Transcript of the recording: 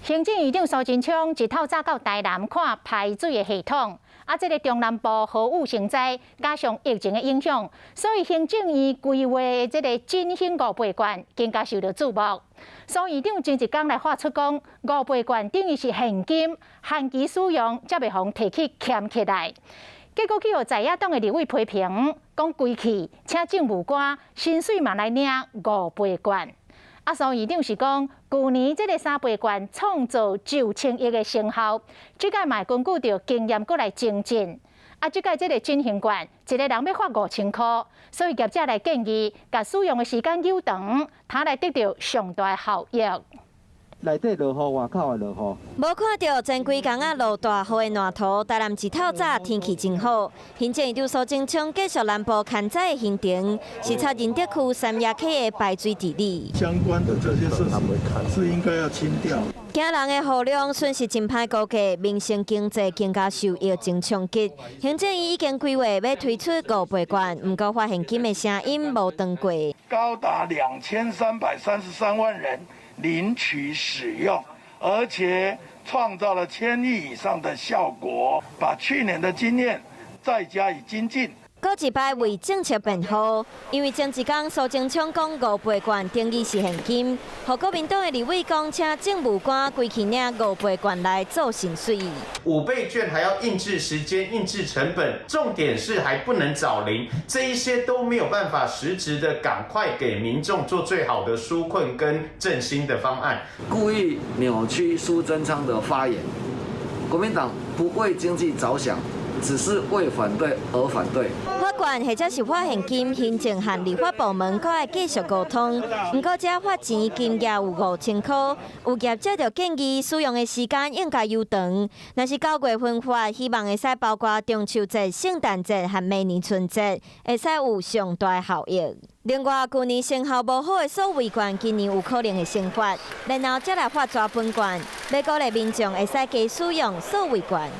行政院長蘇貞昌一透早到台南看排水的系統，啊，這个中南部豪雨成災，加上疫情的影響，所以行政院規劃的這个振興五倍券更加受到矚目。蘇院長前一工來發出講，五倍券等於是現金，限期使用，才袂予提去儉起來。結果去予在野黨的立委批評，講規氣，請政務官薪水嘛來領五倍券。啊，蘇院長是講，舊年這个三倍券創造9千億的成效，這屆嘛根據著經驗閣來精進。啊，這屆這个振興券，一个人欲發5000箍，所以業者來建議，共使用的時間延長，通來得著上大的效益。內底落雨，外口也落雨。無看著前幾工仔落大雨的爛塗，台南一透早天氣真好。行政院長蘇貞昌繼續南部勘災的行程，視察仁德區三亞溪的排水治理。相關的這些設施是應該要清掉。驚人的雨量，損失真歹估計，民生經濟更加受疫情衝擊。行政院已經規劃欲推出五倍券，毋過發現金的聲音無斷過。高達2333萬人領取使用，而且創造了千億以上的效果，把去年的經驗再加以精進。閣一擺為政策辯護，因為前一工蘇貞昌講五倍券等於是現金，予國民黨的立委講，請政務官規氣領五倍券來做薪水。五倍券還要印製時間、印製成本，重點是還不能找零，這一些都沒有辦法實質的趕快給民眾做最好的紓困跟振興的方案。故意扭曲蘇貞昌的發言，國民黨不為經濟着想，只是為反對而反對。發券或者是發現金，行政和立法部門閣愛繼續溝通。毋過這發錢金額有5000箍，有業者就建議使用的時間應該延長。若是9月份發，希望會使包括中秋節、聖誕節和明年春節，會使有上大效益。另外，舊年成效無好的數位券，今年有可能會先發，然後才來發紙本券，欲鼓勵民眾會使加使用數位券。